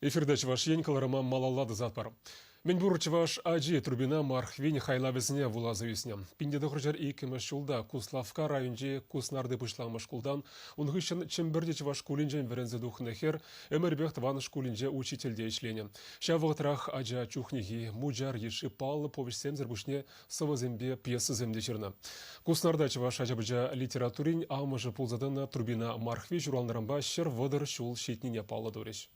Эфирта Чӑваш Ен кӑларӑма малалла тӑсатпӑр. Мӗнпур чӑваш ачи Трубина Мархвин хайлавӗсене вуласа ӳснӗ. 1902 ҫулта Куславкка районӗнчи Куснарти пуҫламӑш шкултан, ун хыҫҫӑн Чӗмпӗрти чӑваш шкулӗнчен вӗренсе тухнӑ хӗр ӗмӗрӗпех тӑван шкулӗнче учительте ӗҫленӗ. Ҫав вӑхӑтрах ача чухнехи Мучар йышши паллӑ повеҫсемсӗр пуҫне сӑвӑсемпе пьесӑсем те ҫырнӑ. Куснарта чӑваш ача-пӑча литературин амӑшӗ пулса тӑнӑ Трубина Мархви ҫуралнӑранпа 130 ҫул ҫитнине паллӑ турӗҫ.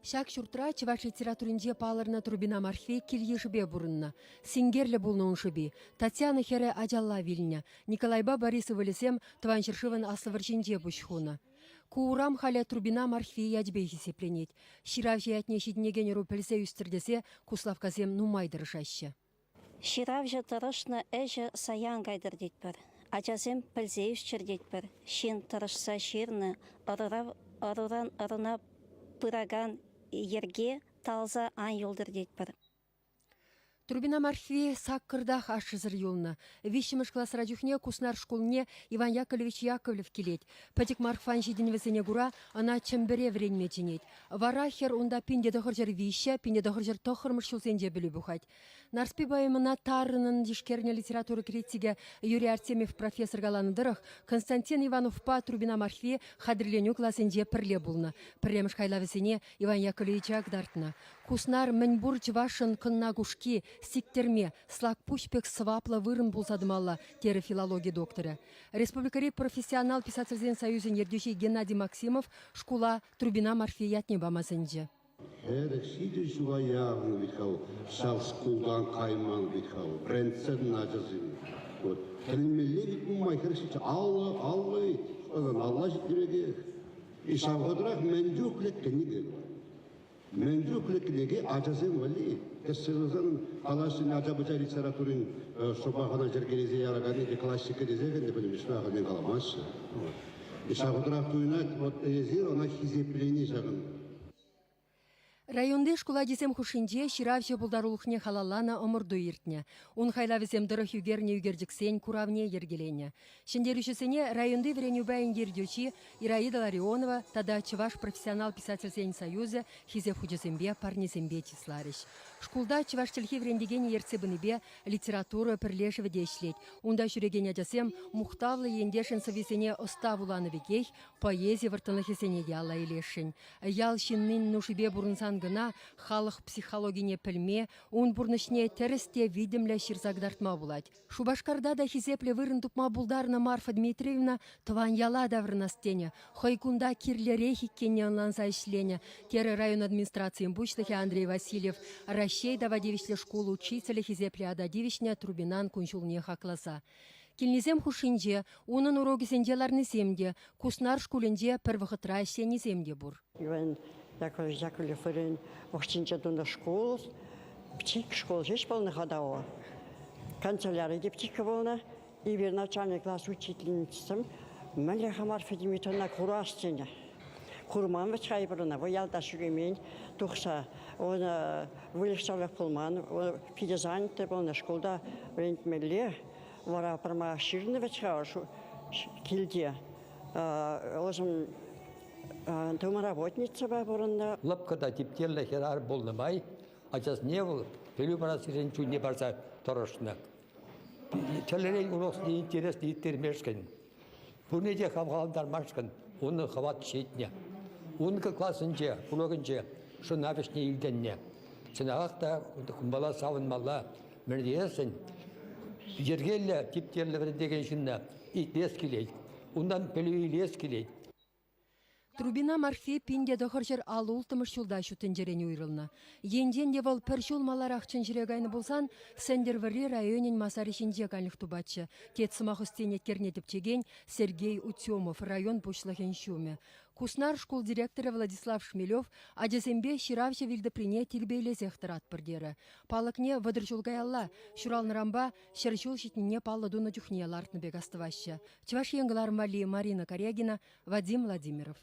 Ҫак ҫуртра чӑваш литературинче палӑрнӑ Трубина Мархви кил-йышӗпе пурӑннӑ. Синкерлӗ пулнӑ ун шӑпи. Татьяна хӗрӗ ачалла вилнӗ. Николайпа Борис ывӑлӗсем Тӑван ҫӗршывӑн Аслӑ вӑрҫинче пуҫ хунӑ. Ку урам халӗ Трубина Мархви ячӗпе хисепленет. Ҫыравҫӑ ятне ҫитӗнекен ӑру пӗлсе ӳстӗр тесе куславккасем нумай тӑрӑшаҫҫӗ. Ҫыравҫӑ тӑрӑшнӑ ӗҫӗ сая ан кайтӑр тетпӗр. Ачасем пӗлсе ӳсчӗр тетпӗр. Ҫын тӑрӑшса ҫырнӑ, ӑруран ӑруна пыракан йӗрке талса ан юлтӑр тетпӗр. Трубина Мархви саккӑртах ашшӗсӗр юлнӑ. Виҫҫӗмӗш класра чухне Куснар шкулне Иван Яковлевич Яковлев килет. Пӗчӗк Мархван ҫитӗнӗвӗсене кура ӑна Чӗмпӗре вӗренме чӗнет. Вара хӗр унта 1903, 1909 ҫулсенче пӗлӳ пухать. Нарспи поэмӑна тарӑнӑн тишкернӗ литература критикӗ Юрий Артемьев профессор каланӑ тӑрӑх, Константин Ивановпа Трубина Мархви хатӗрленӳ класӗнче пӗрле пулнӑ. Пӗрремӗш хайлавӗсене Иван Яковлевича кӑтартнӑ. Куснар мӗнпур чӑвашшӑн Кӑнна Кушки, Сиктӗрме, Слакпуҫ пек сӑваплӑ вырӑн пулса тӑмалла, терӗ филологи докторӗ. Республикӑри профессионал писательсен союзӗн ертӳҫи Геннадий Максимов шкула Трубина Марфи ятне пама сӗнчӗ. Хӗрӗх ҫичӗ ҫула яхӑн вӗт-ха вӑл, ҫав шкултан кайман вӗт-ха вӑл, вӗрентсен ачасене. Вот. Тӗлӗнмелле вӗт нумай 47, 50, 50 вӗт, алла ҫитнӗ пекех. И ҫав вӑхӑтрах мӗн чухлӗ кӗнеке Мӗн чухлӗ кӗнеке ачасем валли тӗссӗр калаҫнин ача-пӑча литературин шӑпах ӑна йӗркелесе яраканни те классика тесех ӗнтӗ пӗтӗмӗшле ахальтен каламаҫҫӗ. Ҫав вӑхӑтрах туйӑнать, вот эсир ӑна хисеплени ҫакӑн. Районти шкул ачисем хушшинче ҫыравҫӑ пултарулӑхне халалланӑ ӑмӑрту иртнӗ. Ун хайлавӗсем тӑрӑх ӳкернӗ ӳкерчӗксен куравне йӗркеленӗ. Ҫӗнтерӳҫӗсене районти вӗренӳ пайӗн ертӳҫи Ираида Ларионова тата Чӑваш профессионал писательсен союзӗ Хисеп хучӗсемпе, парнесемпе чысларӗҫ. Шкулта чӑваш чӗлхи вӗрентекенӗ ертсе пынипе литература пӗрлешӗвӗ те ӗҫлет. Унта ҫӳрекен ачасем мухтавлӑ ентешӗн сӑввисене ӑста вуланӑ пекех поэзи вӑрттӑнлӑхӗсене те алла илесшӗн. Ял ҫыннин нушипе пурӑнсан кӑна халӑх психологине пӗлме, ун пурнӑҫне тӗрӗс те витӗмлӗ ҫырса кӑтартма пулать. Шупашкарта та хисеплӗ вырӑн тупма пултарнӑ Марфа Дмитриевна тӑван яла таврӑнас тенӗ, хӑй кунта кирлӗрех иккенне ӑнланса ӗҫленӗ, терӗ район администрацийӗн пуҫлӑхӗ Андрей Васильев Раҫҫей тава тивӗҫлӗ шкул учителӗ хисеплӗ ята тивӗҫнӗ Трубинан кун-ҫулне хакласа. Килнисем хушшинче унӑн урокӗсенче ларнисем те, Куснар шкулӗнче пӗр вӑхӑтра ӗҫленисем те пур. Иван Яковлевич Яковлев вырӑн вӑхӑтӗнче тунӑ шкул, птик школ ҫеҫ пулнӑ-ха та о. Канцеляри те птика пулнӑ. Эпир начальник класс учительницӑм мӗнле-ха Марфа Дмитриевна курас тенӗ. Курман вӗт-ха эпир ӑна, вӑл ялта ҫӳремен, тухса. Он выльӑх-чӗрлӗх пулман, питӗ занятый пулнӑ, шкулта вӗрентмелле. Вара пӗрмай ҫырнӑ вӗт-ха килте. Ӑшӑм домработницӑпа пурӑннӑ. Лӑпкӑ та типтерлӗ хӗрарӑм пулнӑ май ачасене вӑл пӗлӳ парассишӗн чунне парса тӑрӑшнӑ. Тӗрлӗрен уроксене интереслӗ ирттермешкӗн, пурне те хавхалантармашкӑн унӑн хӑват ҫитнӗ. Ункӑ класӗнче, урокӗнче шӑна вӗҫне илтӗннӗ. Чӑнахах та кунпала савӑнмалла. Мӗн тесен, йӗркеллӗ, типтерлӗ вӗрентекен ҫынна итлес килет, унтан пӗлӳ илес килет. Трубина Марфи 1956 ҫулта ҫут тӗнчерен уйрӑлнӑ. Енчен те вӑл пӗр ҫул маларах чӑн ҫӗре кайнӑ пулсан Сӗнтӗрвӑрри районӗн масарӗ ҫинче канлӗх тупатчӗ, тет сӑмах ӑстин еткерне тӗпчекен Сергей Утемов, район пуҫлӑхӗн ҫумӗ. Куснар шкул директорӗ Владислав Шмелев ачасемпе ҫыравҫӑ вилтӑприне тирпейлесех тӑратпӑр терӗ. Палӑкне 30 ҫул каялла ҫуралнӑранпа 100 ҫул ҫитнине паллӑ тунӑ чухне лартнӑ пек астӑваҫҫӗ. Чӑваш Ен кӑларӑм валли Марина Карягина, Вадим Владимиров.